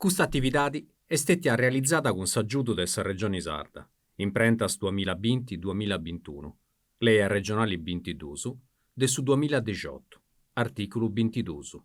Custa atividadi est stètia realizada cun s'agiudu de sa Regioni Sarda, Imprentas duamilla binti duamilla bintunu, Lei arregionali bintidus de su duamilladexiotu, artìculu bintidus.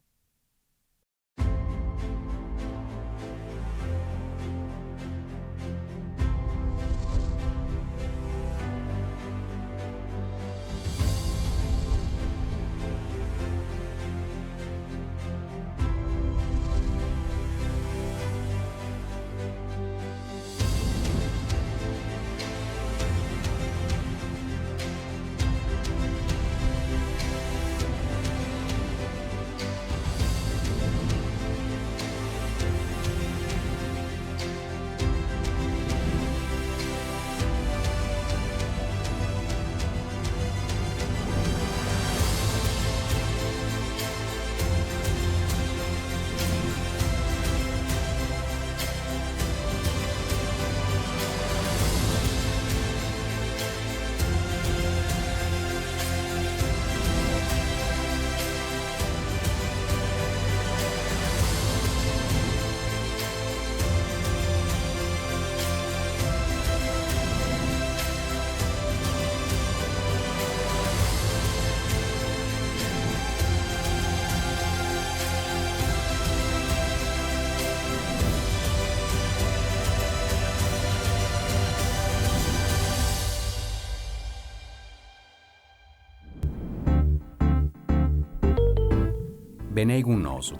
Benei cun nosu.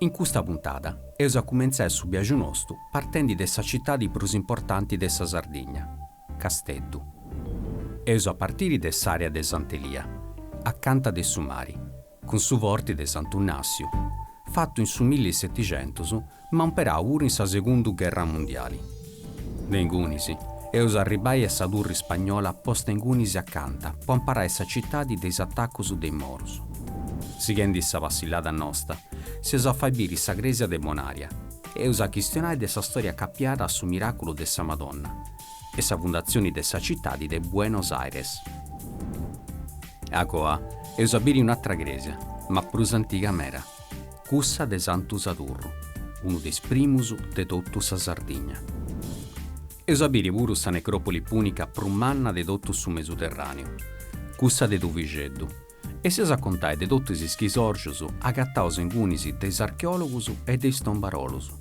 In custa puntada eus a cumentzai su biaxu nostu partendi de sa citadi prus importanti de sa Sardigna, Casteddu. Eus a partiri de s'àrea de Sant'Elia, acanta de su mari, cun su forti de Santu Nàssiu, fatu in su millisetixentus ma umperau puru in sa Segundu Gherra Mundiali. De ingunis, eus a arribai a sa turri spagnola posta ingunis acanta po amparai sa citadi de is atacus de is morus. Sighendi sa passillada nosta, s'eus a fai biri sa crèsia de Bonaria e eus a chistionai de sa stòria acapiada a su miràculu de sa Madonna e sa fundatzioni de sa citadi de Buenos Aires. Agoa eus a biri un'atra crèsia, ma prus antiga meda, cussa de Santu Sadurru, unu de is primus de totu sa Sardigna. Eus a biri puru sa necròpoli pùnica prus manna de totu su Mesuterràneu, cussa de Tuvixeddu, e s'eus a contai de totu is schisòrgius agataus ingunis de is archeòlogus e de is tombarolus.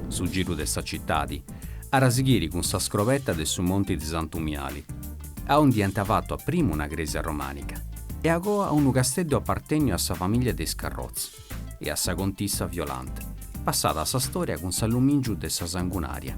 Su giru de sa citadi at a sighiri cun sa scrobeta de su Monti de Santu Miali, aundi ant fatu a primu una crèsia romànica e agoa unu casteddu apartènniu a sa famìllia de is Carroz e a sa contissa Violante, passada a sa stòria cun s'allumìngiu de sa sangunària.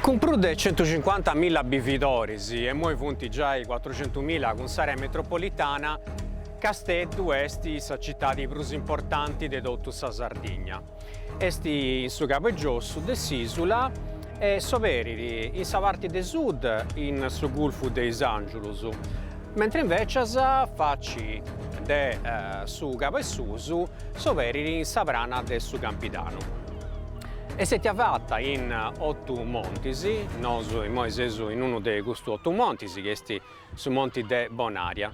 Cun prus de centucincuantamilla bividoris, e immoi funt giai cuatrucentumilla cun s'area metropolitana, Casteddu est sa citadi prus importanti de totu sa Sardigna. Est in su cabu 'e giossu de s'isula e s'oberit in sa parti de sud in su Gulfu de is Angiulus, mentri invecias faci de su cabu 'e susu s'oberit in sa prana de su Campidanu. Est stetia fata in otu montis, nosu immoi seus in unu de custus otu montis chi est su monti de Bonaria,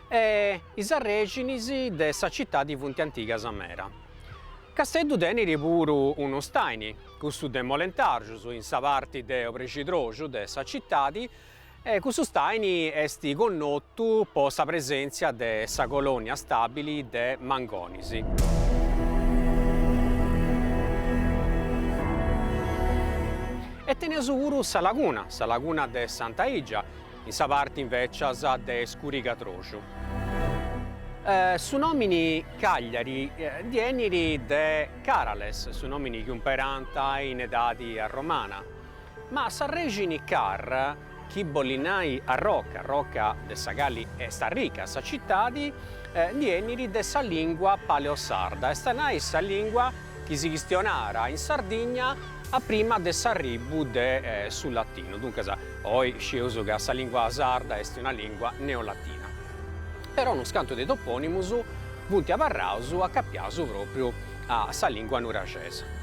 e is arrexinis de sa citadi funt antigas meda. Casteddu tenit puru unu staini, cussu de Molentargius, in sa parti de Obrexidroxu de sa citadi, e cussu staini est connotu po sa presèntzia de sa colònia stàbili de mangonis. E teneus puru sa laguna, sa laguna de Santa Igia, in sa parti invècias de Scurigadroxu. Su nòmini Cagliari ndi 'enit de Carales, su nòmini chi umperànt in edadi arromana, Ma s'arrexini car, chi bollit nai arroca, arroca de sa cali est arrica sa citadi, ndi 'enit de sa lingua paleosarda, est a nai sa lingua chi si chistionàt in Sardigna a prima de s'arribu de su latinu, duncas oi scieus ca sa lingua sarda est una lingua neolatina. Però unus cantu de toponimus funt abarraus acapiaus propriu a sa lingua nuraxesa.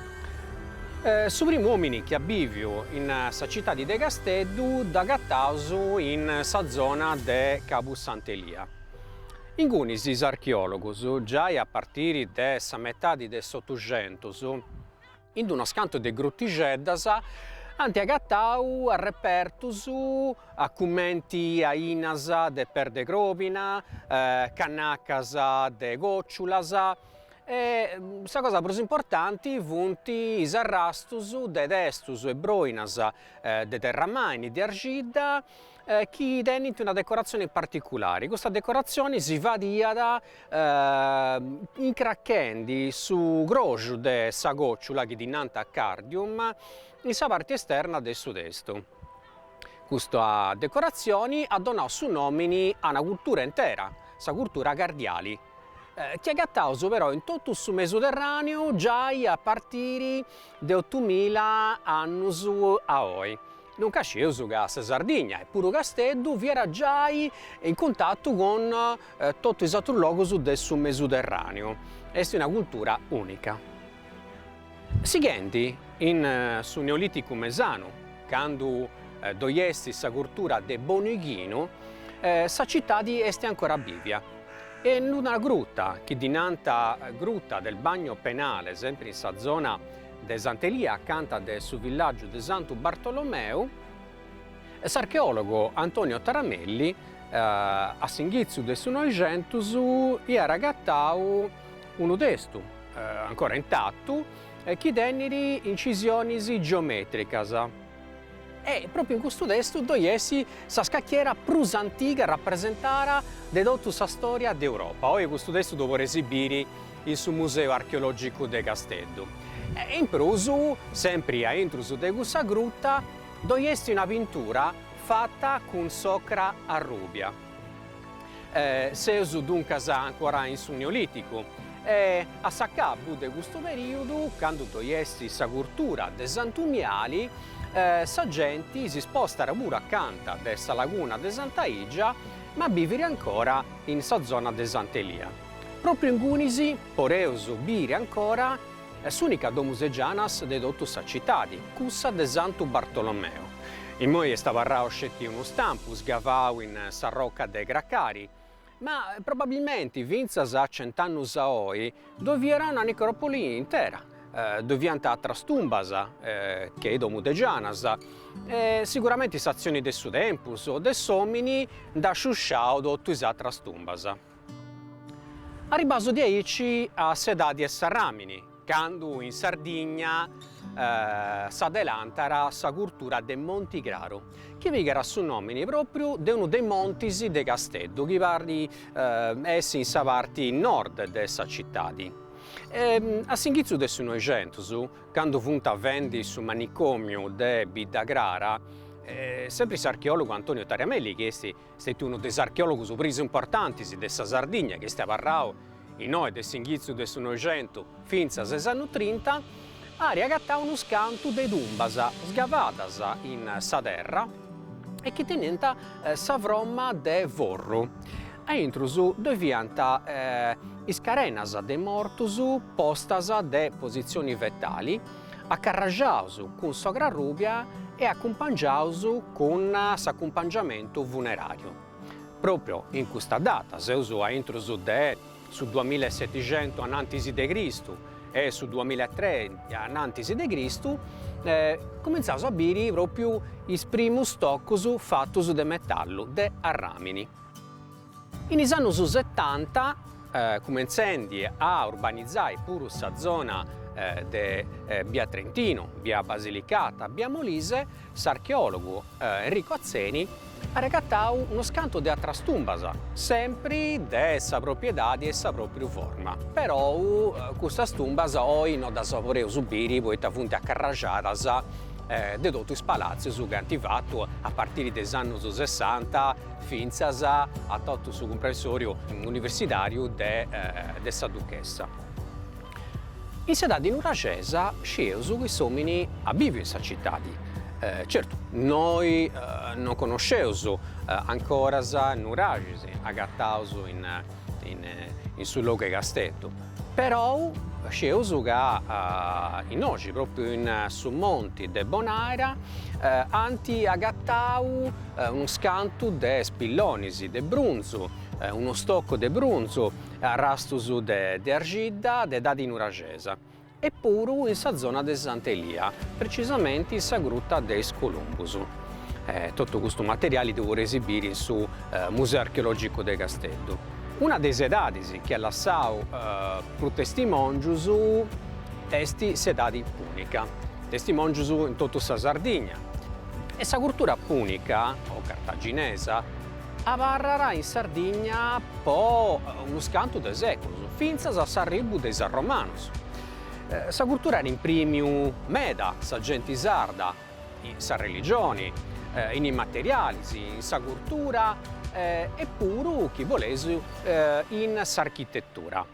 Su primu omini chi at biviu in sa citadi de Casteddu dd'agataus in sa zona de Cabu Sant'Elia. Ingunis is archeòlogus, giai a partiri de sa metadi de s'Otuxentus, in d'unas cantu de grutixeddas, ant agatau arrepertus a cumenti ainas de perd'e crobina, cannacas de còciulas E sa cosa prus importanti funt is arrastus de testus e broinas de terramaini, de arxidda, chi tenint una decoratzioni particulari. Custa decoratzioni si fadiat incrachendi su croxu de sa còciula, chi ddi nant cardium, in sa parti esterna de su testu. Custa decoratzioni at donau su nomini a una cultura intera, sa cultura cardiali. chi agataus però in totu su Mesuterraneu giai a partiri de otumila annus a oi. Duncas scieus ca sa Sardigna e puru Casteddu fiat giai in cuntatu cun totu is atrus logus de su Mesuterraneu, est una cultura unica. Sighendi in su Neoliticu mesanu, candu ddoi est sa curtura de Bonu 'Ighinu, sa citadi est ancora bivia e in una gruta chi ddi nant Gruta del Bagno Penale, sempri in sa zona de Sant'Elia acanta de su villàgiu de Santu Bartolomeu, s'archeòlogu Antonio Taramelli a s'inghitzu de su Noixentus iat agatau unu testu, ancora intatu, chi tenit incisionis geometricas. E propriu in custu testu ddoi est sa scacchiera prus antiga rapresentada de totu sa storia de Europa. Oi custu testu ddu podeis biri in su Museu Archeologicu de Casteddu. E in prus, sempri a intrus de cussa gruta, ddoi est una pintura fata cun s'ocra arrubia. Seus duncas ancora in su Neolìticu e a s'acabu de custu perìodu, candu ddoi est sa curtura de Santu Miali, sa genti si spostat puru acanta de sa laguna de Santa Igia, ma bivit ancora in sa zona de Sant'Elia. Pròpriu ingunis podeus biri ancora s'ùnica domus de gianas de totu sa citadi, cussa de Santu Bartolomeu. Immoi est abarrau sceti unu stampu sgavau in sa roca de Cracari, ma probabilmenti fintzas a cent'annus a oi ddoi fiat una necròpoli intera, ddoi fiant atras tumbas che domu de gianas e siguramenti s'atzioni de su tempus o de s'omini nd'at sciusciau totu is atras tumbas. Arribbaus diaici a s'edadi 'e s'arràmini, candu in Sardigna s'adelantat sa curtura de Monti Craru, chi pigat su nòmini pròpriu de unu de is montis de Casteddu, chi parit essi in sa parti nord de sa citadi. A s'inghitzu de su Noixentus, candu funt faendi su manicòmiu de Bidda Crara, sempri s'archeòlogu Antonio Taramelli, chi est Stetiu unu de is archeòlogus prus importantis de sa Sardigna chi est abarrau innoi de s'inghitzu de su Noixentu fintzas a is annus trinta, at agatau unus cantu de tumbas sgavadas in sa terra e chi teniant sa froma de forru. A intrus ddoi fiant is carenas de mortus postas de positzioni fetali, acarraxaus cun s'ocra arrubia e acumpangiaus cun s'acumpangiamentu funeràriu. Pròpriu in custa data, seus a intrus de su duamilla e setixentu anantis de Cristu e su duamilla e tres anantis de Cristu, cumintzaus a biri pròpriu is primus tocus fatus de metallu, de arràmini. In is annus setanta, cumentzendi a urbanizai puru sa zona de bia Trentinu, bia Basilicata, bia Molise, s'archeòlogu Enrico Atzeni at agatau unus cantu de atras tumbas, sempri de sa pròpriu edadi e sa pròpriu forma. Perou custas tumbas oi no ddas podeus biri poita funt acarraxadas de totu is palàtzius chi ant fatu a partiri de is annus sessanta fintzas a totu su cumprensòriu universidàriu de de sa Duchessa. In s'edadi nuraxesa scieus chi s'omini at biviu in sa citadi. Certu, noi non connosceus ancoras nuraxis agataus in su logu 'e Casteddu, perou scieus ca innoxi, propriu in su monti de Bonaera, ant agatau unus cantu de spillonis de brunzu, unu stoccu de brunzu, arrastus de arxidda de edadi nuraxesa e puru in sa zona de Sant'Elia, precisamenti in sa gruta de is Columbus. Totu custu materiali ddu podeis biri in su Museu Archeologicu de Casteddu. Una de is edadis chi at lassau prus testimòngius est s'edadi pùnica, testimòngius in totu sa Sardigna. E sa curtura pùnica, o cartaginesa, Abarrat in Sardigna po unus cantu de sèculus, fintzas a s'arribu de is Arromanus. Sa curtura at imprimiu meda sa genti sarda, in sa religioni, in is materialis, in sa curtura e puru, chi boleis, in s'architetura.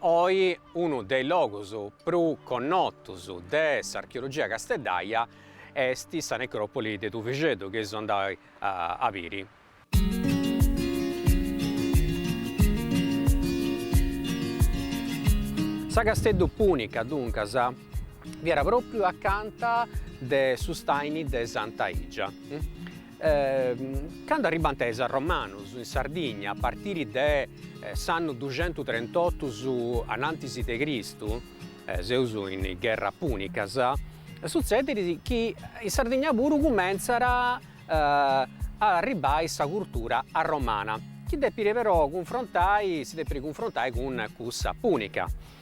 Oi unu de is logus prus connotus de s'archeologia casteddaia est sa necròpoli de Tuvixeddu chi eus andai a biri. Sa Casteddu Pùnica, duncas, fiat pròpriu acanta de su stàini de Santa Igia. Candu arribant is Arromanus in Sardigna, a partiri de s'annu duxentutrentotus anantis de Cristu, seus in is gherras pùnicas, sutzedit chi in Sardigna puru cumentzat a arribbai sa curtura arromana, chi depit però cunfrontai, si depit cunfrontai cun cussa punica,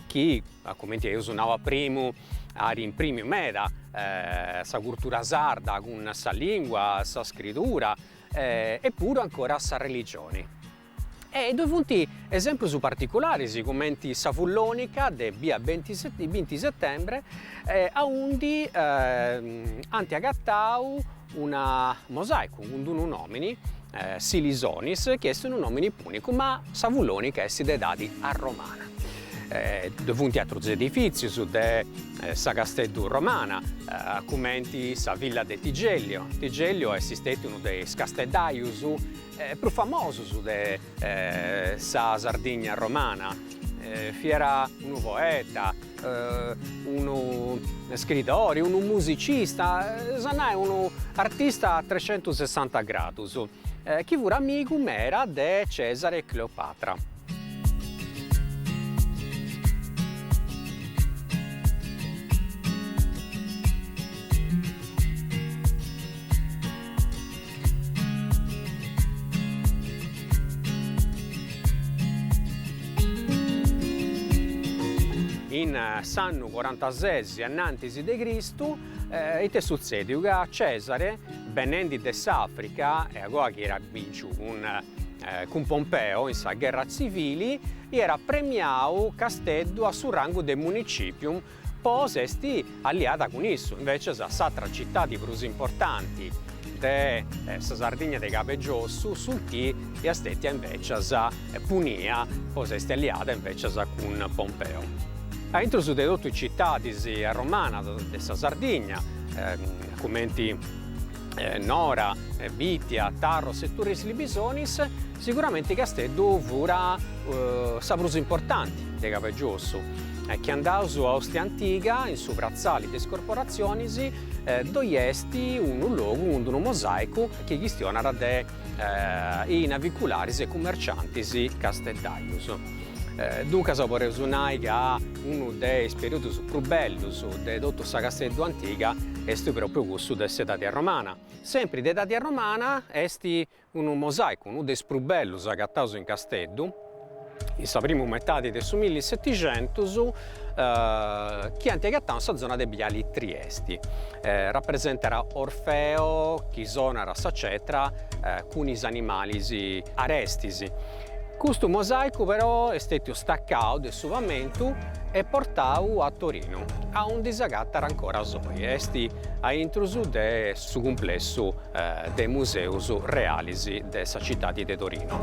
chi, cumenti eus nau a primu, at imprimiu meda sa curtura sarda cun sa lingua, sa scridura e puru ancora sa religioni. E ddoi funt esemprus particularis, cumenti sa Fullonica de bia binti settembre, aundi ant agatau una mosaicu cun d'unu nomini, Silisonis, chi est unu nomini punicu, ma sa Fullonica est de edadi arromana. Ddoi funt atrus edifitzius de sa Casteddu romana, cumenti sa villa de Tigellio. Tigellio est stetiu unu de is casteddaius prus famosus de sa Sardigna romana, fiat unu poeta, unu scridori, unu musicista, eus a nai unu artista a trescentusessanta gradus, chi fut amigu meda de Cesare e Cleopatra. In s'annu corantasesi anantis de Cristu, ite est sutzediu? Ca Cesare, benendi de s'Africa, e agoa chi iat binciu cun cun Pompeo in sa gherra tzivili, iat premiau Casteddu a su rangu de municipium po s'esti alliada cun issu, invecias s'atra citadi prus importanti de sa Sardigna de Cabu 'e Giossu, Sulky, iat stetia invecias punia po s'esti alliada invecias cun Pompeo. A intrus de totu is citadis arromanas de sa Sardigna, cumenti Nora, Bitia, Tharros e Turris Libisonis, siguramenti Casteddu fura sa prus importanti de Cabu 'e Giossu, chi andaus a Ostia Antiga, in su pratzali de is corporatzionis, ddoi est unu logu cun unu mosaicu chi chistionat de is navicularis e cummerciantis casteddaius. Duncas podeus nai ca unu de is periodus prus bellus de totu sa Casteddu antiga est propriu cussu de s'edadi arromana. Sempri de edadi arromana est unu mosaicu, unu de is prus bellus agataus in Casteddu, in sa primu metadi de su millisetixentus, chi ant agatau in sa zona de Biali Triesti. Rapresentat Orfeo chi sonat sa cetra cun is animalis arestis. Custu mosaicu però est stetiu stacau de su pamentu e portau a Torinu, aundi s'agatat ancoras oi, est a intrus de su cumplessu de museus realis de sa citadi de Torino.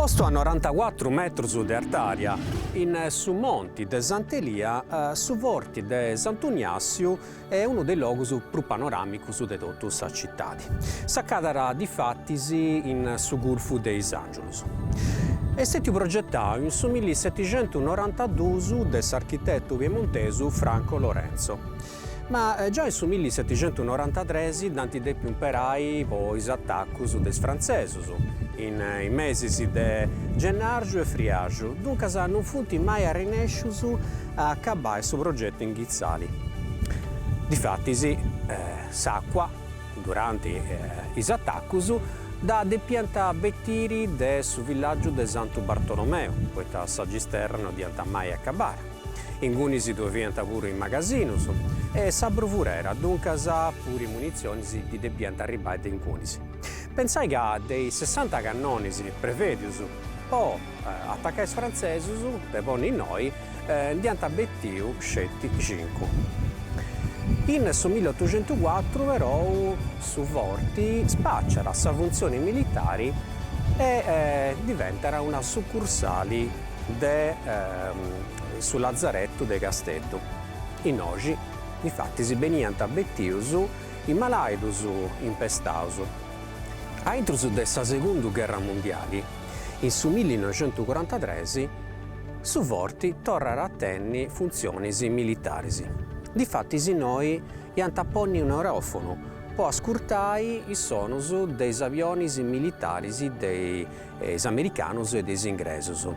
Postu a norantacuatru metrus de artària in su monti de Sant'Elia, su Forti de Santu Niassiu est unu de is logus prus panoramicus de totu sa citadi. S'acatat difatis in su Gurfu de is Angiulus. Est stètiu progetau in su millisetixentunorantadus de s'architetu piemontesu Franco Lorenzo. Ma giai in su millisetixentunorantatres dd'ant dèpiu imperai po is atacus de is frantzesus, in is mesis de gennàrgiu e friàrgiu, duncas non funt mai arrenèscius a acabai su progetu inghitzali. Difatis s'àcua, duranti is atacus, dda depiant betiri de su villàgiu de Santu Bartolomeu, poita sa gisterra no dd'iant mai acabara. Ingunis ddoi fiant puru is magasinus e sa bruvurera, duncas puru is munitzionis ndi depiant arribbai de ingunis. Pentzai ca de is sessanta cannonis prevedius po atacai is frantzesus de ponni innoi, nd'iant betiu sceti cincu. In su milliotuxentucuatru perou su forti spaciat sa funtzioni militari e diventat una sucursali de su Lazaretu de Casteddu. Innoxi, difatis, beniant betius is malaidus impestaus. A intrus de sa Segundu Gherra Mundiali, in su millinoixentucorantatres, su forti torrat a tenni funtzionis militaris. Difatis innoi iant a ponni un'aerofonu po ascurtai is sonus de is avionis militaris de is americanus e de is ingresus.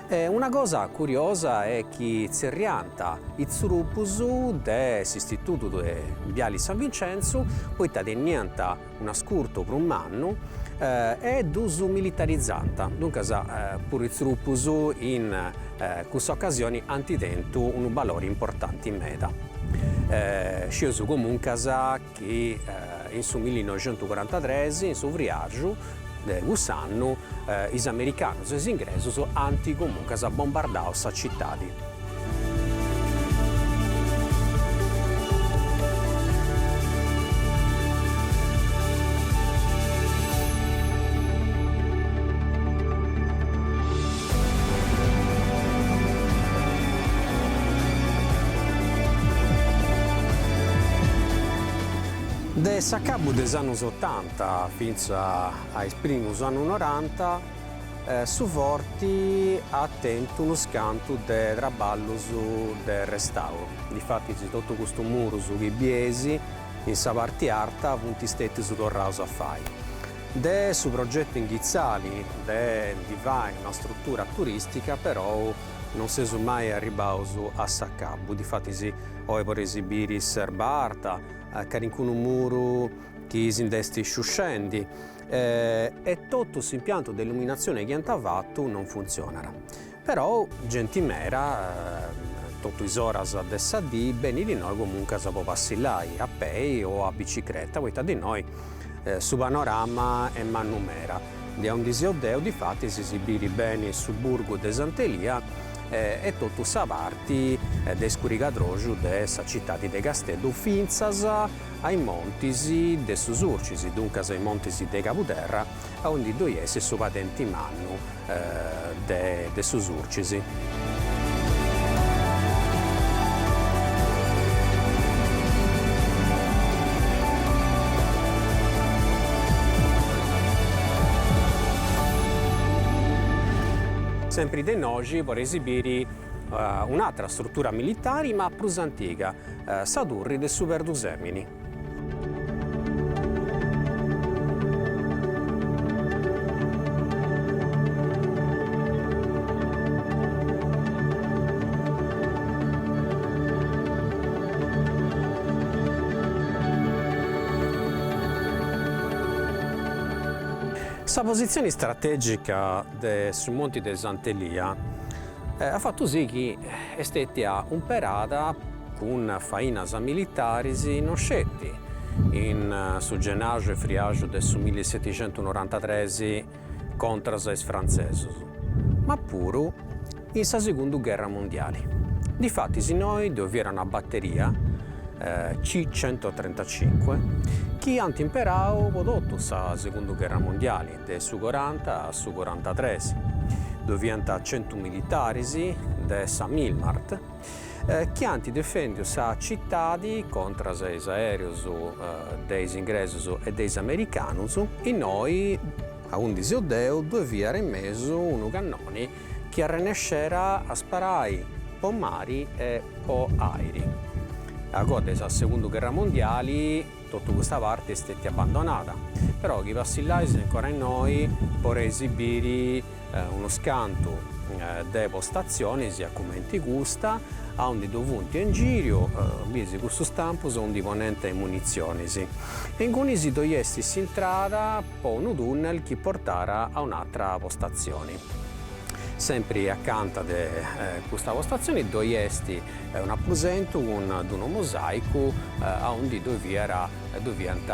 Una cosa curiosa est chi tzerriant is tzurupus de s'istitutu de Viali San Vincenzu poita teniant un'ascurtu prus mannu e ddus militarizant, duncas puru is tzurupus in cussa ocasioni ant tentu unu balori importanti meda. Scieus comuncas chi in su millinoixentucorantatres, in su friargiu de cuss'annu, is americanus e is ingresus ant comuncas bombardau sa citadi. De s'acabu de is annus otanta fintzas a is primus annus noranta su forti at tentu unus cantu de traballus de restauru, difatis totu custus murus chi bieis in sa parti arta funt stètius torraus a fai. De su progetu inghitzali de ndi fai una strutura turìstica perou non seus mai arribbaus a s'acabu, difatis oi podeis biri s'erba arta, calincunu muru chi si nd'est sciuscendi e totu s'impiantu de illuminatzioni chi ant fatu non funtzionat. Però genti meda totu is oras de sa dì benit innoi comuncas po passillai a pei o a bicicreta poita de innoi su panorama est mannu meda. De aundi seu deu difatis si biri beni su burgu de Sant'Elia e totu sa parti de iscurigadroxu de sa citadi de Casteddu fintzas a is montis de su Surcis, duncas a is montis de Cabuderra aundi ddoi est su padenti mannu de su Surcis. Sempri de innoxi podeis biri un'atra strutura militari ma prus antiga, sa turri de su Perdusemini. Sa positzioni stratègica de su monti de Sant'Elia at fatu sì chi est stètia umperada cun fainas militaris non sceti in su gennaxu e friaxu de su millisetixentunorantatres contras a is frantzesus, ma puru in sa segundu gherra mundiali. Difatis innoi ddoi fiat una bateria C centotrentacinque. chi ant imperau po totu sa segundu gherra mondiali, de su coranta a su corantatres. Ddoi fiant centu militaris de sa Milmart chi ant defendiu sa citadi contras a is aereus de is ingresus e de is americanus. Innoi, aundi seu deu, ddoi fiat in mesu unu cannoni chi arrennescera a sparai po mari e po airi. A coa de sa segundu gherra mondiali totu custa parti est stetia abbandonada, però chi passillais ancora innoi poreis biri unus cantu de postatzionis a cumenti custa, aundi ddu funt in giriu, bieis custus stampus aundi ponent is munitzionis e ingunis ddoi est s'intrada po unu tunnel chi portara a un'atra postatzioni. Sempri acanta de custa postatzioni ddoi est un'aposentu cun d'unu mosaicu aundi ddoi fiat ddoi fiant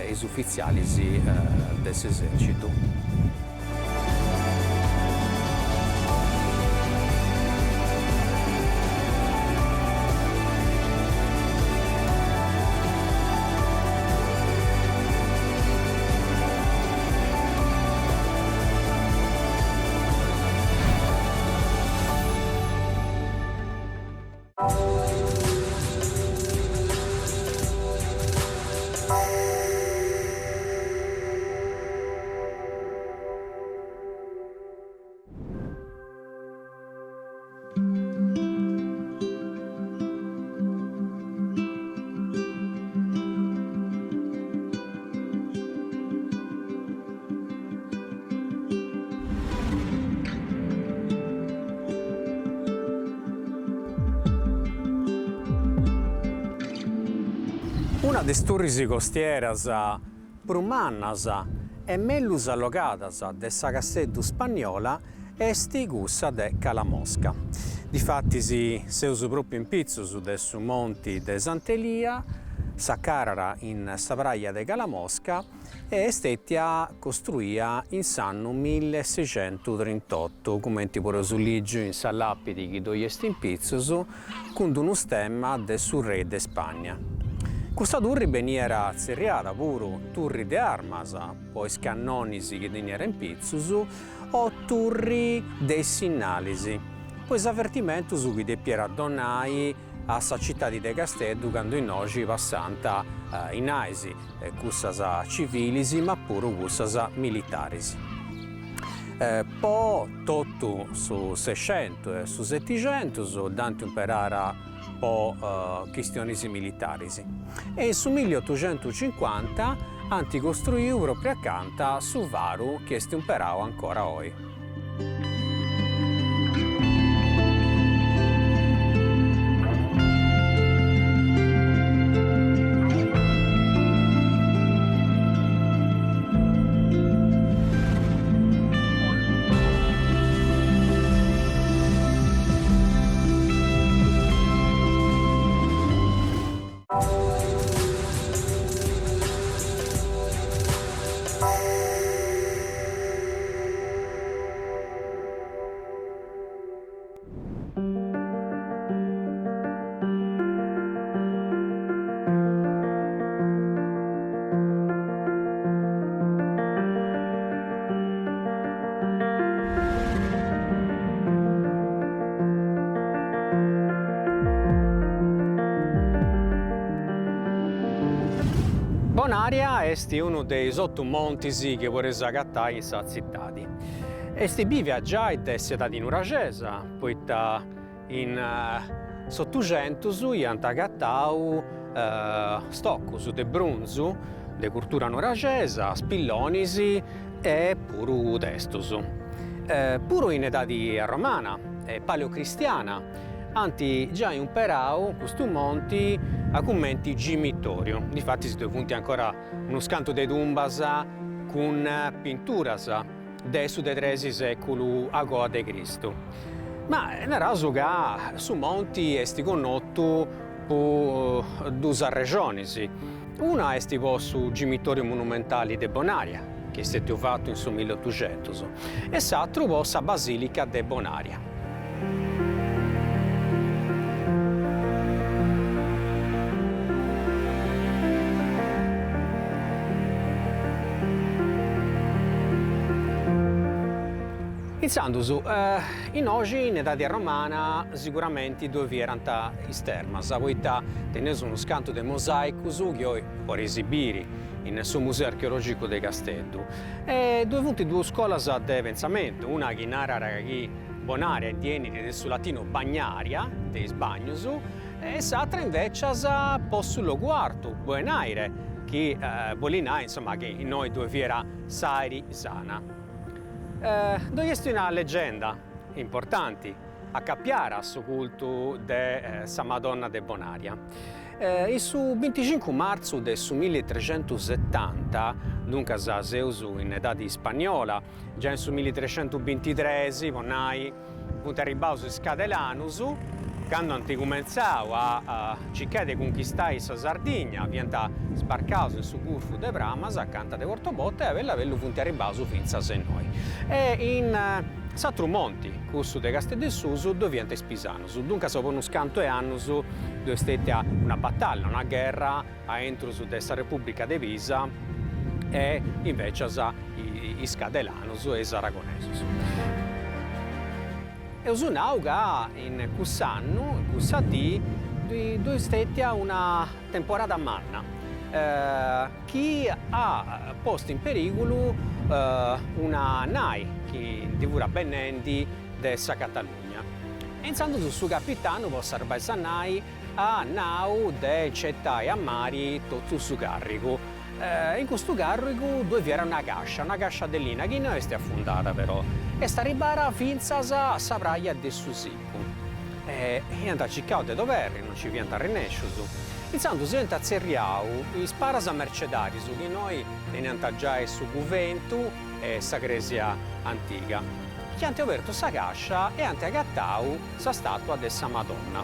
is ufitzialis de s'esercitu. Una de is turris costieras prus mannas e mellus allogadas de sa Casteddu spanniola est cussa de Calamosca. Difatis seus pròpiu in pitzus de su monti de Sant'Elia, s'acarat in sa praja de Calamosca e est stètia costruia in s'annu milleseixentutrintotu, cumenti podeus ligi in sa làpidi chi ddoi est in pitzus, cun d'unu stemma de su rei de Spagna. Custa turri beniat tzerriada puru turri de armas, po is cannonis chi teniat in pitzus, o turri de is sinnalis, po is avertimentus chi depiat donai a sa citadi de Casteddu candu innoxi passànt is nais, cussas civilis ma puru cussas militaris. Po totu su Sescentu e su Setixentus dd'ant imperara po chistionis militaris e in su milliotuxentucincuanta ant costruiu propriu acanta su faru chi est imperau ancora oi. Bonaria est unu de is otu montis chi podeis agatai in sa tzitadi. Est bivia giai de s'edadi nuraxesa, poita in s'Otuxentus iant agatau stocus de brunzu de curtura nuraxesa, spillonis e puru testus. Puru in edadi arromana e paleocristiana ant giai umperau custu monti a cumenti gimitoriu, difatis ddoi funt ancora unus cantu de tumbas cun pinturas de su de tresi sèculu agoa de Cristu. Ma naraus ca su monti est connotu po duas arrexonis, una est po su gimitoriu monumentali de Bonaria, chi est stètiu fatu in su milliotuxentus, e s'atru po sa basilica de Bonaria. Intzandus, innoxi in edadi arromana siguramenti ddoi fiant is termas, poita teneus unus cantu de mosaicus chi oi podeis biri in su Museu Archeologicu de Casteddu. E ddoi funt duas scolas de pentzamentu, una chi narat chi Bonaria ndi 'enit de su latinu bagnaria, de is bagnus, e s'atra invecias po su logu artu, Boenaire, chi bolit nai insoma chi innoi ddoi fiat s'airi sana. Ddoi est una legenda importanti acapiara a su cultu de sa Madonna de Bonaria. In su binticincu martzu de su millitrecentusetanta, duncas seus in edadi ispanniola, giai in su millitrecentubintitres, po nai, funt arribbaus is cadelanus, candu ant cumentzau a circai de cunchistai sa Sardigna, fiant sbarcaus in su gurfu de Pramas, acanta de Porto Botte, e a bellu a bellu funt arribbaus fintzas a innoi. E in s'atru monti, cussu de Casteddu 'e Susu, ddoi fiant is pisanus. Duncas po unus cantu 'e annus ddoi est stetia una batalla, una gherra a intrus de sa Repubblica de Pisa e invecias is cadelanus e is aragonesus. Eus nau ca in cuss'annu, in cussa dì, ddoi est stetia una temporada manna chi at postu in perigulu una nai chi ndi furat benendi de sa Catalugna. E intzandus su capitanu po sarvai sa nai at nau de nci 'etai a mari totu su carrigu. In custu carrigu ddoi fiat una cascia, una cascia de linna chi no est afundada però, est arribbada fintzas a sa praja de su Sicu. E iant circau de dd'oberri, non nci fiant arrennescius. Intzandus iant tzerriau is paras mercedarius chi innoi teniant giai su guventu e sa cresia antiga, chi ant obertu sa cascia e ant agatau sa statua de sa Madonna.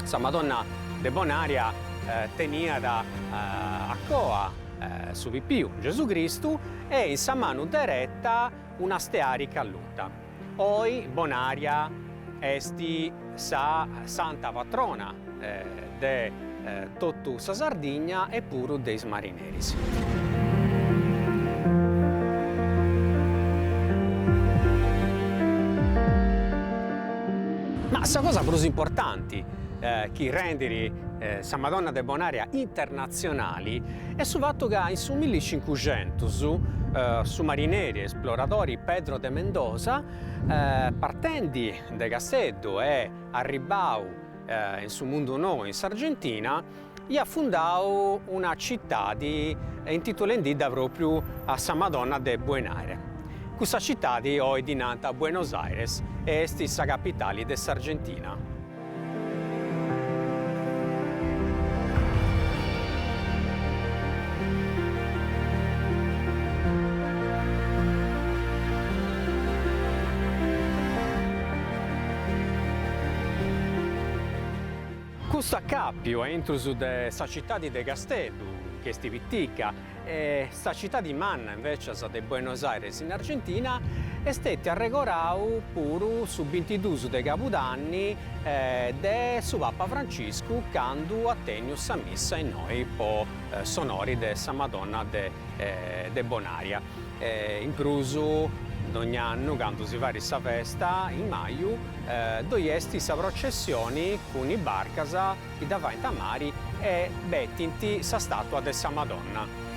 Sa Madonna de Bonaria teniat a coa su pipiu Gesù Cristu e in sa manu dereta una stearica alluta. Oi Bonaria est sa santa patrona de totu sa Sardigna e puru de is marineris. Ma sa cosa prus importanti chi rendit sa Madonna de Bonaria internatzionali est su fatu ca in su millicincuxentus su marineri e esploradori Pedro de Mendoza partendi de Casteddu e arribbau in su mundu nou in s'Argentina iat fundau una citadi intitulendidda propriu a sa Madonna de Buenaire. Custa citadi oi ddi nant Buenos Aires e est sa capitali de s'Argentina. Custu acàpiu a intrus de sa citadi de Casteddu, chi est pitica, e sa citadi manna invècias de Buenos Aires in Argentina, est stètiu arregorau puru su bintiduus de cabudanni de su Papa Franciscu candu at tènniu sa missa innoi po s'onori de sa Madonna de Bonaria. In prus, dogna annu candu si fait sa festa, in maju, ddoi est sa processioni cun is barcas chi dda faint a mari e betint sa statua de sa Madonna.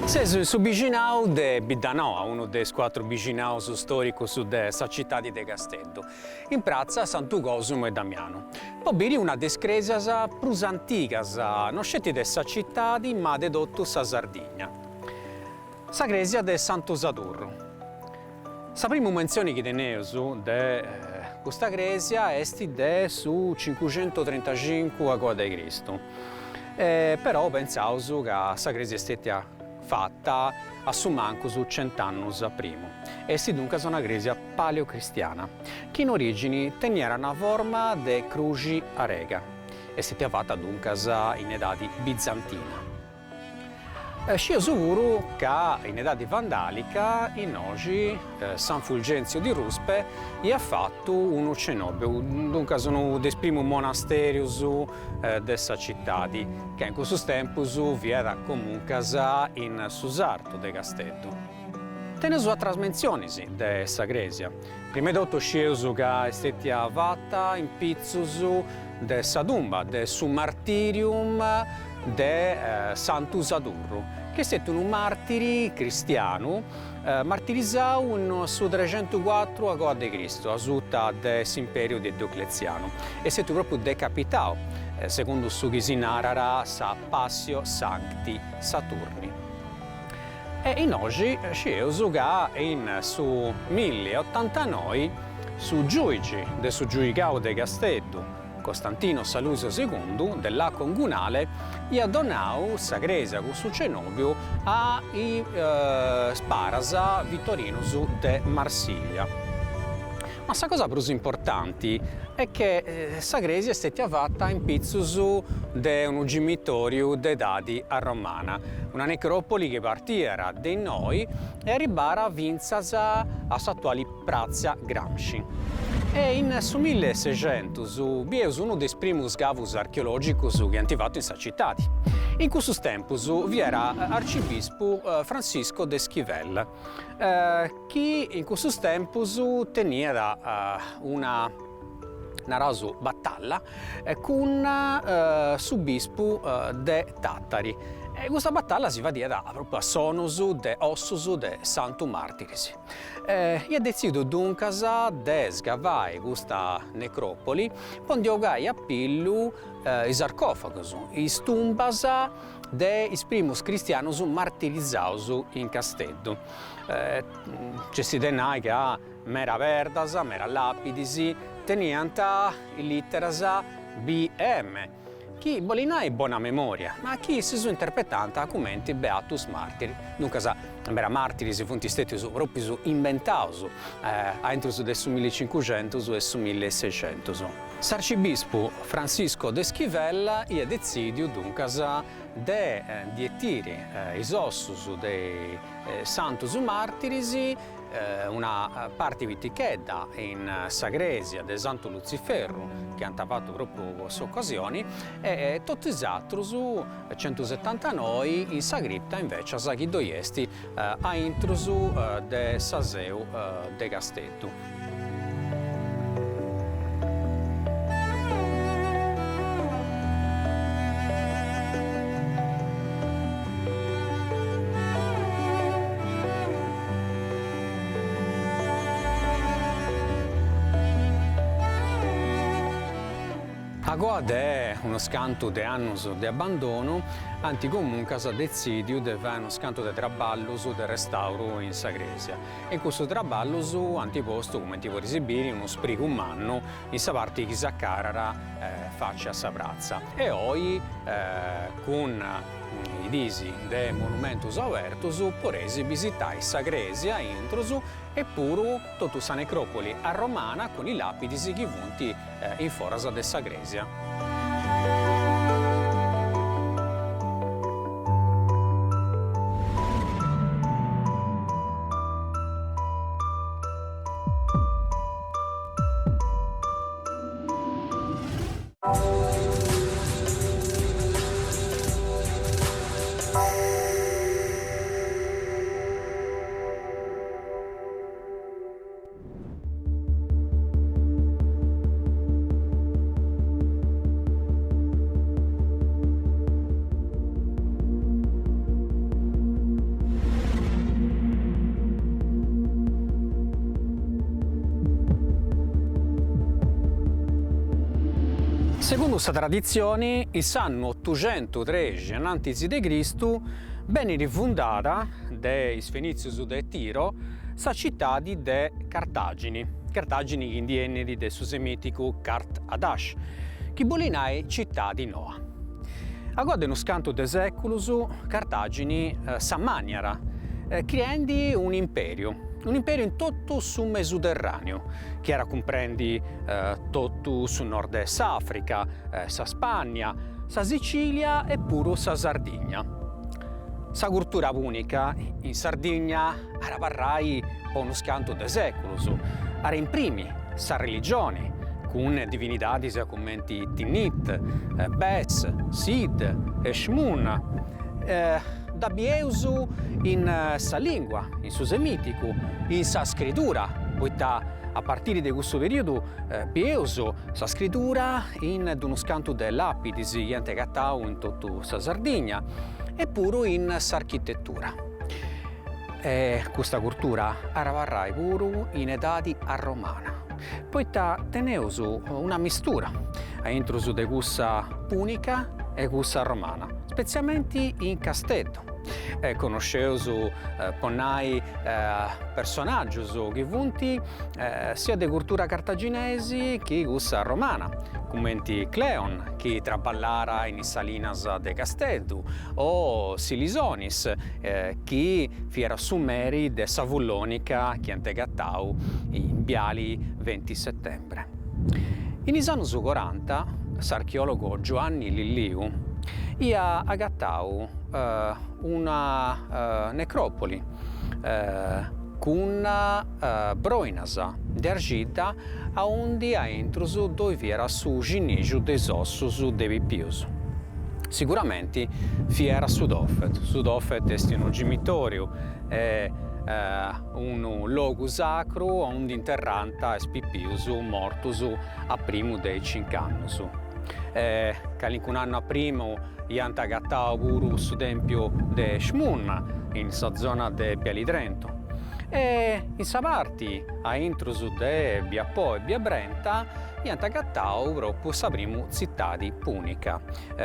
Seus in su bixinau de Biddanoa, unu de is cuatru bixinaus storicus de sa citadi de Casteddu, in pratza Santu Cosimu e Damianu, po biri una de is cresias prus antigas, no sceti de sa citadi ma de totu sa Sardigna, sa cresia de Santu Sadurru. Sa primu mentzioni chi teneus de custa crèsia est de su cincuxentuatrintacincu agoa de Cristu, però pentzaus ca sa crèsia est stètia fata a su mancus cent'annus a primu. Est duncas una crèsia paleocristiana, chi in orìgini teniat una forma de cruxi arega. Est stètia fata duncas in edadi bizantina. Scieus puru ca in edadi vandalica innoxi San Fulgenzio di Ruspe iat fatu unu cenòbiu, duncas unu de is primus monasterius de sa citadi, ca in cussus tempus fiat comuncas in su sartu de Casteddu. Teneus atras mentzionis de sa crèsia. Prima 'e totu scieus ca est stètia fata in pitzus de sa tumba de su martirium de Santu Sadurru, chi est stètiu unu martiri cristianu martirizau in su trexentucuatru agoa de Cristu, asuta de s'imperiu de Dioclezianu. Est stètiu propriu decapitau, segundu su chi si narat sa Passio Sancti Saturni. E innoxi scieus ca in su milli e otantanoi su giuigi de su giuigau de Casteddu, Costantino Salusio Segundu de Lacon Gunale, iat donau sa crèsia cun su cenòbiu a is paras Vitorinus de Marsiglia. Ma sa cosa prus importanti est che sa crèsia est stètia fata in pitzus de unu gimitoriu de edadi arromana, una necròpoli chi partiat de innoi e arribàt fintzas a s'atuali pratza Gramsci. E in su millesexentus bieus unu de is primus scavus archeològicus chi ant fatu in sa citadi. In cussus tempus fiat arcibispu Francisco de Esquivel, chi in cussus tempus teniat una, naraus, batalla cun su bispu de Tàtari e custa batalla si fadiat propriu a sonus de ossus de santus martiris. Iat detzidiu duncas de sgavai custa necròpoli po ndi 'ogai a pillu is sarcòfagos, is tumbas de is primus cristianus martirizaus in Casteddu. Nc'est de nai ca mera perdas, mera làpidis, teniant is lìteras BM, chi bolit nai bona memoria, ma chi issus interpretànt cumenti Beatus Martiri, duncas mera martiris funt stètius pròprius imbentaus aintru de su millicincuxentus e su milleseixentus. S'arcibispu Francisco de Esquivel iat detzìdiu duncas de ndi 'etiri is ossus de santus martiris, una parti pitichedda in sa crèsia de Santu Lutziferru, chi ant fatu pròpriu po s'ocasioni, e totu is atrus centusetantanoi in sa cripta invècias chi ddoi est a intrus de sa Seu de Casteddu. Agoa de unos cantu de annus de abbandonu, ant comuncas detzidiu de fai unos cantu de traballus de restauru in sa crèsia. E in cussus traballus ant postu, cumenti podis biri, unu sprigu mannu in sa parti chi s'acarat faci a sa pratza. E oi, cun is diis de monumentus abertus, podeis bisitai sa crèsia intrus e puru totu sa necròpoli arromana cun is làpidis chi funt in foras de sa crèsia. Segundu sa traditzioni, in s'annu otuxentutrexi anantis de Cristu, benit fundada de is Fenìtzius de Tiro. sa citadi de Cartagini, Cartagini chi ndi 'enit de su semiticu Kart Adash, chi bolit nai citadi noa. Agoa de unus cantu de seculus Cartagini s'ammanniat, criendi un'imperiu, un'imperiu in totu su Mesuterraneu, chi iat a cumprendi totu su nord de s'Africa, sa Spannia, sa Sicilia e puru sa Sardigna. Sa curtura punica in Sardigna at abarrai po unus cantu de seculus, at a imprimi sa religioni cun divinidadis cumenti Tinnit, Bes, Sid, Eshmun, dda bieus in sa lingua, in su semiticu, in sa scritura, poita a partiri de cussu periodu bieus sa scritura in d'unus cantu de lapidis chi ant agatau in totu sa Sardigna e puru in s'architetura. E custa curtura at abarrai puru in edadi arromana, poita teneus una mistura a intrus de cussa punica e cussa arromana, spetzialmenti in Casteddu. E connosceus, po nai, personaggius chi funt siat de curtura cartaginesi chi cussa romana, cumenti Cleon chi traballara in is salinas de Casteddu o Silisonis chi fiat su meri de sa fullonica chi ant agatau in biali Venti Settembre. In is annus coranta s'archeologo Giuanni Lilliu iat agatau una necropoli cun broinas de arxidda aundi a intrus ddoi fiat su cinixu de is ossus de pipius. Siguramenti fiat su Tofet. Su Tofet est unu gimitoriu e unu logu sacru aundi interrant is pipius mortus a primu de is cinc'annus. Calincun'annu a primu iant agatau puru su tempiu de Eshmun in sa zona de Biali Trento e in sa parti a intrus de Bia Po e Bia Brenta iant agatau propriu sa primu tzitadi punica,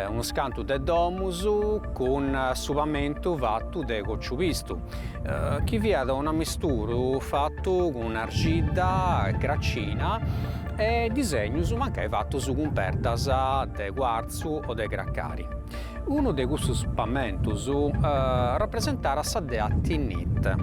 unus cantu de domus cun su pamentu fatu de cociupistu, chi fiat un'amisturu fatu cun arxidda, cracina e disegnus mancai fatus cun perdas de cuartzu o de cracari. Unu de cussus pamentus rapresentàt sa dea Tinnit.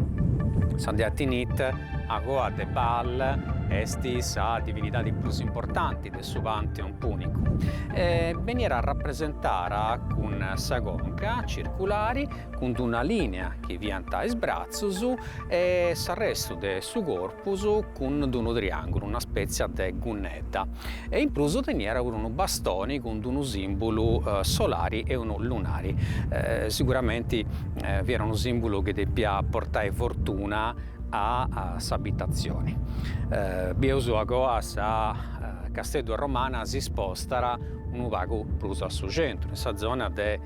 Sa dea Tinnit, agoa de Baal, est sa divinidadi prus importanti de su pantheon punicu e beniat rapresentada cun sa conca circulari cun d'una linea chi fiant is bratzus e s'arrestu de su corpus cun d'unu triangulu, una spetzia de gunnedda, e in prus teniat puru unu bastoni cun d'unu simbulu solari e unu lunari. Siguramenti fiat unu simbulu chi depiat portai fortuna a s'abitatzioni. Bieus agoa sa Casteddu arromana si spostat unu pagu prus a su centru, in sa zona de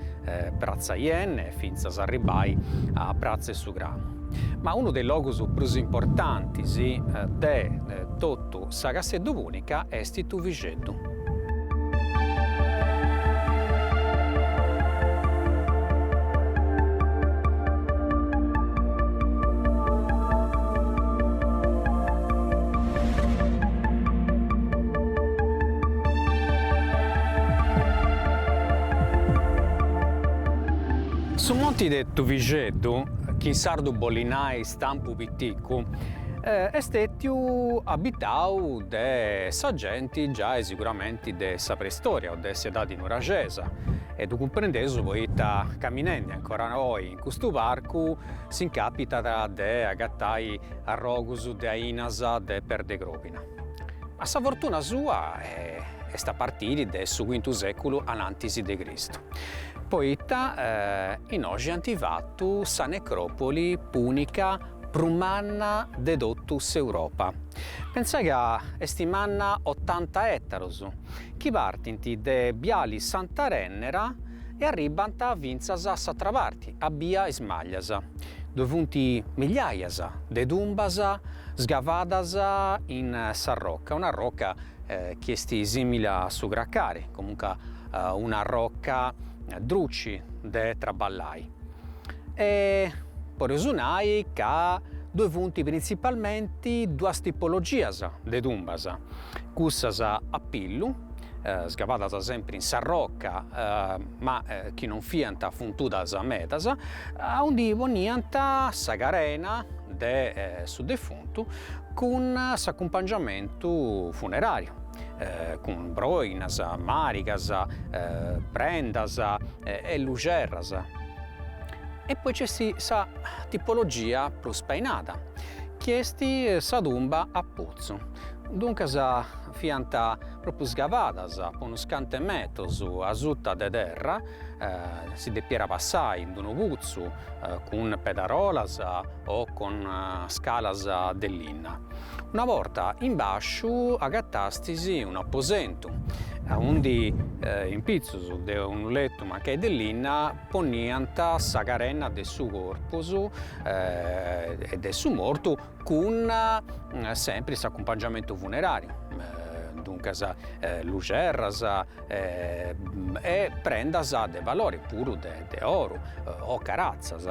Pratza Yenne fintzas a arribbai a Pratza 'e su Cramu. Ma unu de is logus prus importantis de totu sa Casteddu Punica est Tuvixeddu. Su monti de Tuvixeddu, chi in sardu bolit nai stampu piticu, est stetiu abitau de sa genti giai siguramenti de sa preistoria o de s'edadi nuraxesa e ddu cumprendeus poita caminendi ancora oi in custu parcu s'incapitat de agatai arrogus de ainas de perd'e crobina. Ma sa fortuna sua est a partiri de su cuintu seculu anantis de Cristu, poita innoxi ant fatu sa necropoli punica prus manna de totu s'Europa. Pentzai ca est manna otanta etarus, chi partint de Biali Santa Rennera e arribant fintzas a s'atra parti, a bia Is Maglias. Ddoi funt migliaias de tumbas sgavadas in sa roca, una roca chi est simili a su cracari, comunque una roca druci de traballai. E podeus nai ca. Ddoi funt printzipalmenti duas tipologias de tumbas, cussas a pillu, sgavadas sempri in sa roca ma chi non fiant funtudas medas, aundi poniant sa carena de su defuntu cun s'acumpangiamentu funerariu, cun broinas, marigas, prendas e luxerras. E poi nc'est sa tipologia prus spainada, chi est sa tumba a putzu. Duncas fiant propriu sgavadas po unus cantu 'e metros asuta de terra, si depiat passai in d'unu putzu cun pedarolas o cun scalas de linna. Una borta in basciu agatastis un'aposentu aundi in pitzus de unu letu mancai de linna poniant sa carena de su corpus e de su mortu cun sempri s'acumpangiamentu funerariu, duncas luxerras e prendas de valori puru de oru o caratzas.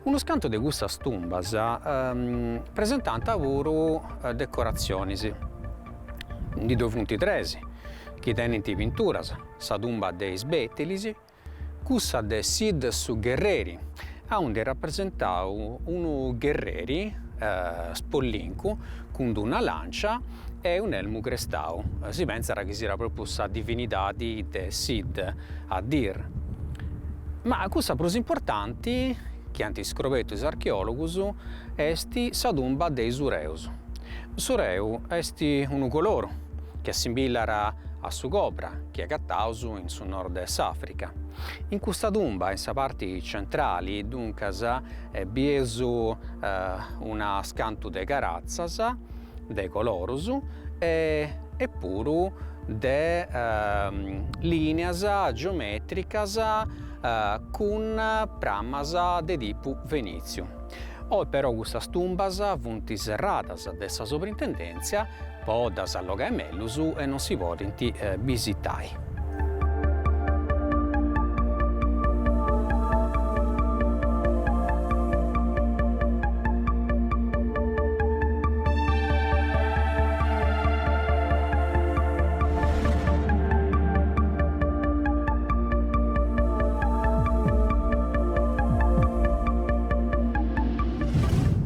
Unus cantu de custas tumbas presentant puru decoratzionis, ndi ddoi funt tres chi tenint pinturas, sa tumba de is Betilis, cussa de Sid su gherreri, aundi est rapresentau unu gherreri spollincu cun d'una lancia e un'elmu crestau, si pentzat chi siat propriu sa divinidadi de Sid, Adir. Ma cussa prus importanti chi ant iscrobetu is archeologus est sa tumba de is Ureus. S'ureu est unu coloru chi assimbillat a su cobra chi agataus in su nord de s'Africa. In custa tumba, in sa parti centrali, duncas, bieus unas cantu de caratzas de colorus e puru de lìnias geomètricas cun pramas de tipu fenìtziu. Oi però custas tumbas funt serradas de sa Sovrintendèntzia po ddas allogai mellus e non si podint bisitai.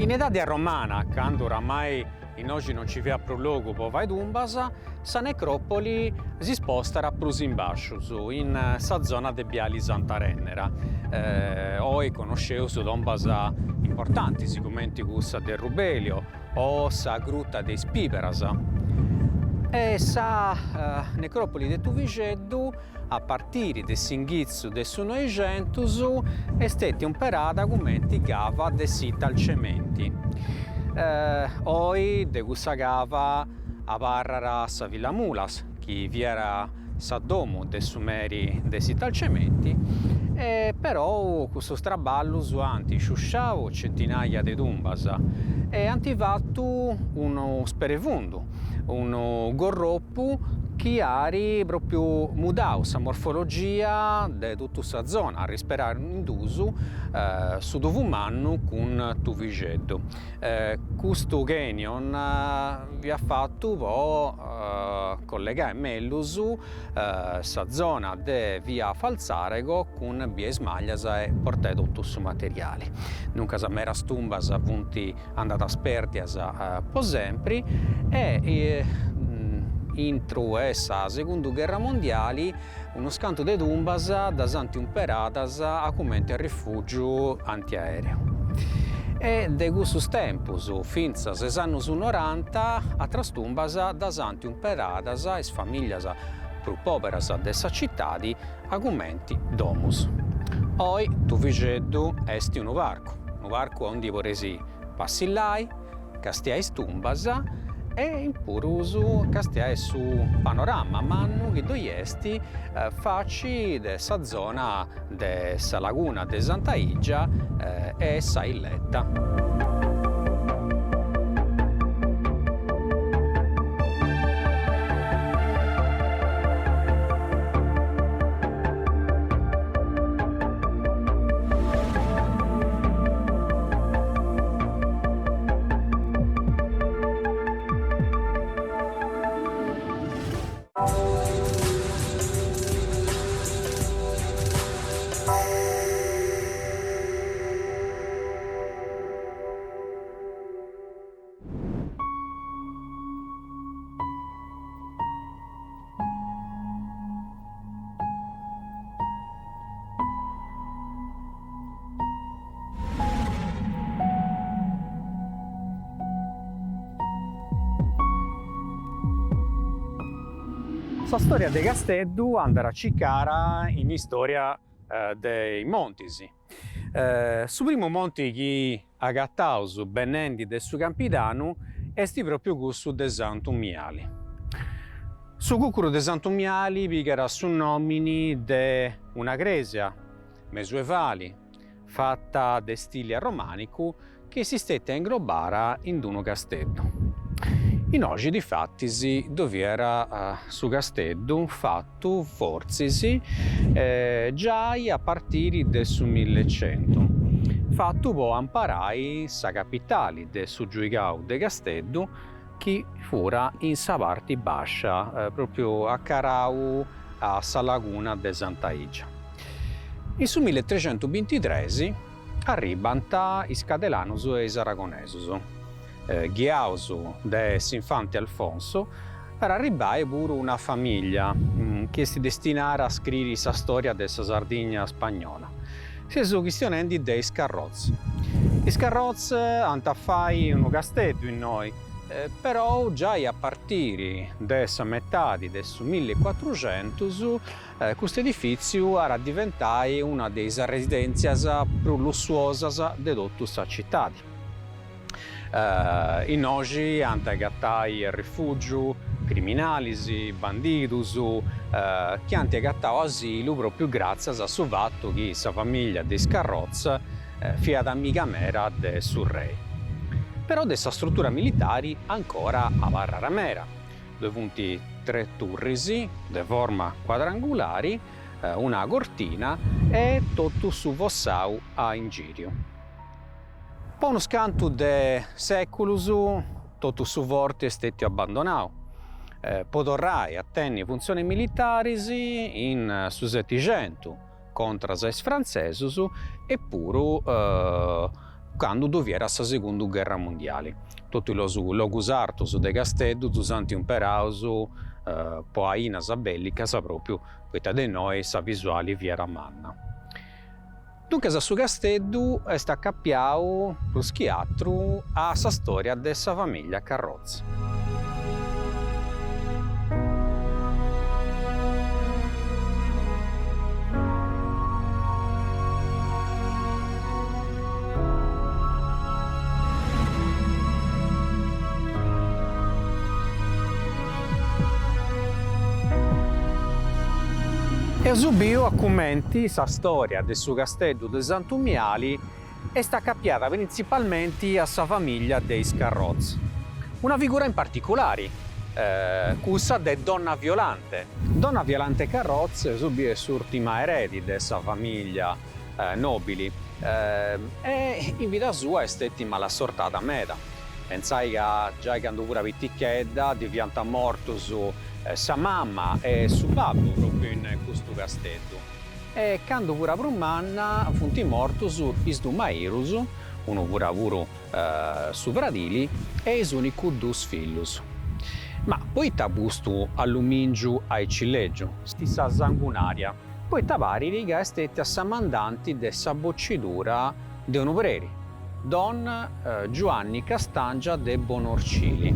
In edadi arromana, candu oramai Innoxi non ci fiat prus logu po fai tumbas, sa necròpoli si spostat prus in bàscius, in sa zona de Biali Santa Rennera. Oi connosceus tumbas importantis cumenti cussa de Rubelio o sa Gruta de is Piberas. E sa necròpoli de Tuvixeddu, a partiri de s'inghitzu de su Noixentus, est stètia umperada cumenti gava de s'Italcementi. Oi de cussa gava abarrat sa Villa Mulas, chi fiat sa domu de su meri de s'Italcementi, e perou cussus traballus ant sciusciau centinaia de tumbas e ant fatu unu sperefundu, unu gorropu chi at propriu mudau sa morfologia de totu sa zona, arrisperandusu su Tuvu Mannu cun Tuvixeddu. Custu canyon fiat fatu po collegai mellus sa zona de via Falzarego cun bia Is Maglias e portai totu su materiali. Duncas medas tumbas funt andadas perdias po sempri e intru 'e sa segundu gherra mondiali unus cantu de tumbas ddas ant umperadas cumenti a rifugiu antiaereu. E de cussus tempus fintzas a is annus noranta atras tumbas ddas ant umperadas is familias prus poberas de sa citadi a cumenti domus. Oi Tuvixeddu est unu parcu, unu parcu aundi podeis passillai, castiai is tumbas e in prus castiai su panorama mannu chi ddoi est faci de sa zona de sa laguna de Santa Igia e sa Illeta. Sa storia de Casteddu andat circara in istoria de is montis. Su primu monti chi agataus benendi de su Campidanu est propriu cussu de Santu Miali. Su cucuru de Santu Miali pigat su nomini de una cresia mesuevali fata de stili arromanicu chi est stetia inglobara in d'unu casteddu. Innoxi difatis ddu fiat su casteddu fatu fortzis giai a partiri de su millecentu, fatu po amparai sa capitali de su giuigau de Casteddu chi furat in sa parti bascia, propriu acarau a sa laguna de Santa Igia. In su milletrescentubintitres arribant is cadelanus e is aragonesus, ghiaus de s'infanti Alfonso, at arribbai puru una famiglia chi est destinara a scriri sa storia de sa Sardigna spagnola. Seus chistionendi de is Carroz. Is Carroz ant a fai unu casteddu innoi, perou giai a partiri de sa metadi de su millicuatruxentus Custu edifìtziu at a diventai una de is residèntzias prus lussuosas de totu sa citadi. Innoxi ant a agatai rifùgiu criminalis, bandidus, chi ant agatau asilu pròpriu gràtzias a su fatu chi sa famìllia de is Carroz fiat amiga mera de su rei. Però de sa strutura militari ancora abarrat mera. Ddoi funt tre turris de forma cuadrangulari, una cortina e totu su fossau a ingìriu. Po unus cantu de sèculus totu su forti est stètiu abbandonau, po torrai a tenni funtzionis militaris in su Setixentu contras a is frantzesus e puru candu ddu fiat sa segundu gherra mundiali. Totu is logus artus de Casteddu ddus ant umperaus po ainas bellicas propriu poita de innoi sa visuali fiat manna. Duncas su Casteddu est acapiau prus chi atru a sa storia de sa familia Carroz. Eus biu a cumenti sa storia de su casteddu de Santu Miali est acapiada printzipalmenti a sa famìllia de is Carroz. Una figura in particulari, cussa de Donna Violante. Donna Violante Carroz eus biu est s'ùrtima eredi de sa famìllia nòbili e in vida sua est stètia malassortada meda. Pentzai ca giai candu furat pitichedda ddi fiant mortus sa mama e su babbu pròpriu in custu casteddu. E candu furat prus manna funt mortus is dus mairus, unu furat puru su fradili e is unicus dus fillus. Ma poita custu allumingiu aici lègiu? Sa sangunaria, poita parit ca est stètia sa mandanti de sa bocidura de unu preri, Don Giuanni Castangia de Bonorcili,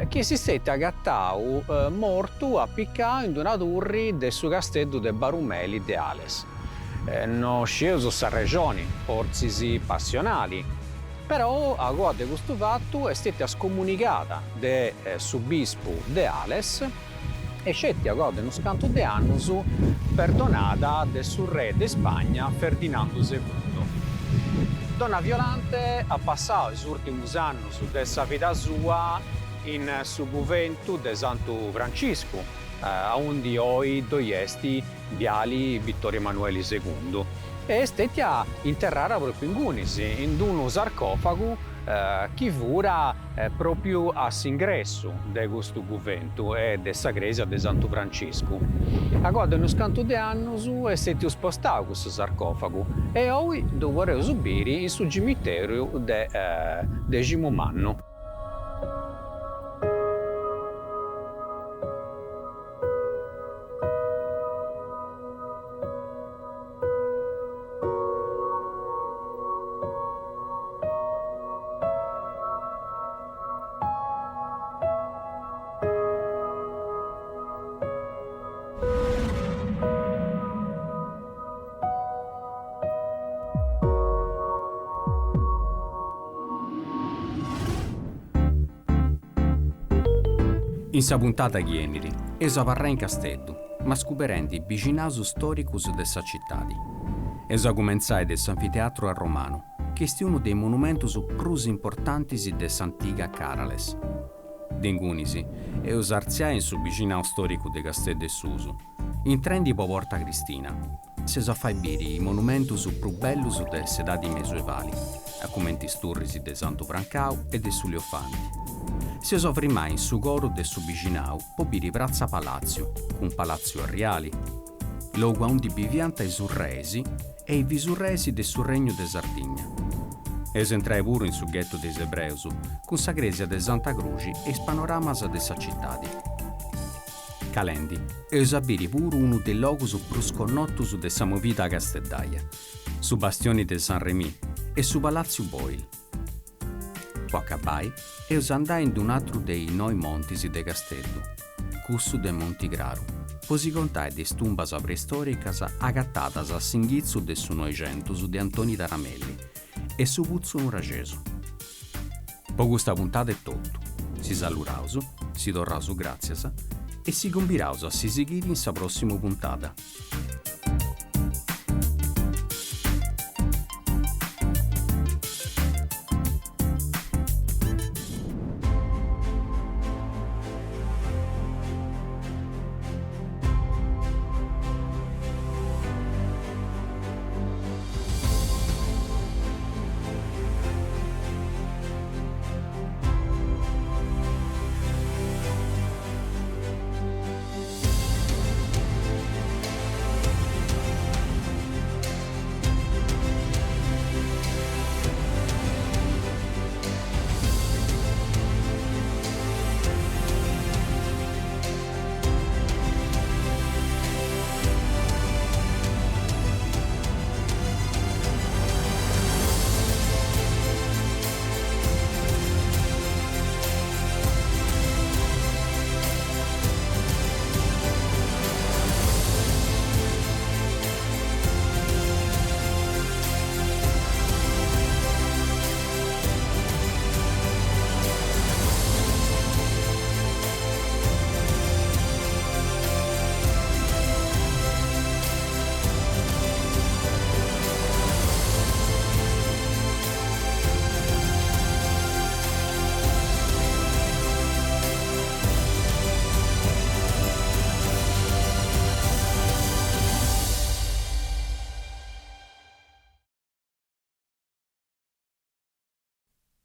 chi est stètiu agatau mortu apicau in d'una turri de su casteddu de Barumeli de Ales. No scieus s'arrexoni, fortzis passionali, però agoa de custu fatu est stètia scomunigada de su bispu de Ales e sceti agoa de unus cantu de annus perdonada de su re de Spagna Ferdinandu Segundu. Donna Violante at passau is ùrtimus annus de sa vida sua in su guventu de Santu Franciscu, aundi oi ddoi est biali Vittorio Emanueli Segundu e est stètia interrada pròpiu ingunis, in unu sarcòfagu chi furat pròpiu a s'ingressu de custu guventu e de sa crèsia de Santu Franciscu. Agoa de unus cantu de annus est stètiu spostau custu sarcòfagu e oi ddu podeus biri in su gimitèriu de Deximumannu. In sa puntada chi 'enit, eus a abarrai in Casteddu, ma scuberendi is bixinaus stòricus de sa citadi. Eus a cumentzai de s'anfiteatru arromanu, chi est unu de is monumentus prus importantis de s'antiga Càrales. De ingunis, eus a artziai in su bixinau stòricu de Casteddu 'e Susu, intrendi po Porta Cristina. S'eus a fai biri is monumentus prus bellus de s'edadi mesuevali, a cumenti is turris de Santu Francau e de su Liofanti. S'eus a frimai in su coru de su bixinau po biri Pratza Palàtziu, cun Palàtziu Arriali, logu aundi biviant is urreis e is visurreis de su Regnu de Sardigna. Eus a intrai puru in su ghettu de is ebreus, cun sa crèsia de Santa Cruxi e is panoramas de sa citadi. Calendi, eus a biri puru unu de is logus prus connotus de sa movida casteddaia, su Bastioni de San Remy e su Palàtziu Boyl. Po acabai, eus a andai in d-un'atru de is noi montis de Casteddu, cussu de Monti Craru, po si contai de is tumbas preistòricas agatadas a s'inghitzu de su Noixentus de Antoni Taramelli e su putzu nuraxesu. Po custa puntada est totu, si saluraus, si torraus gràtzias e si cumbiraus a si sighiri in sa pròssimu puntada.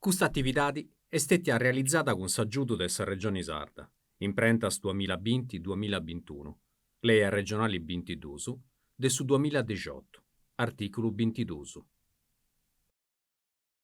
Custa atividadi est stètia realizada cun s'agiudu de sa Regioni Sarda, imprentas duamilla binti duamilla bintunu, Lei arregionali bintiduus de su duamilla dexiotu, artìculu bintiduus.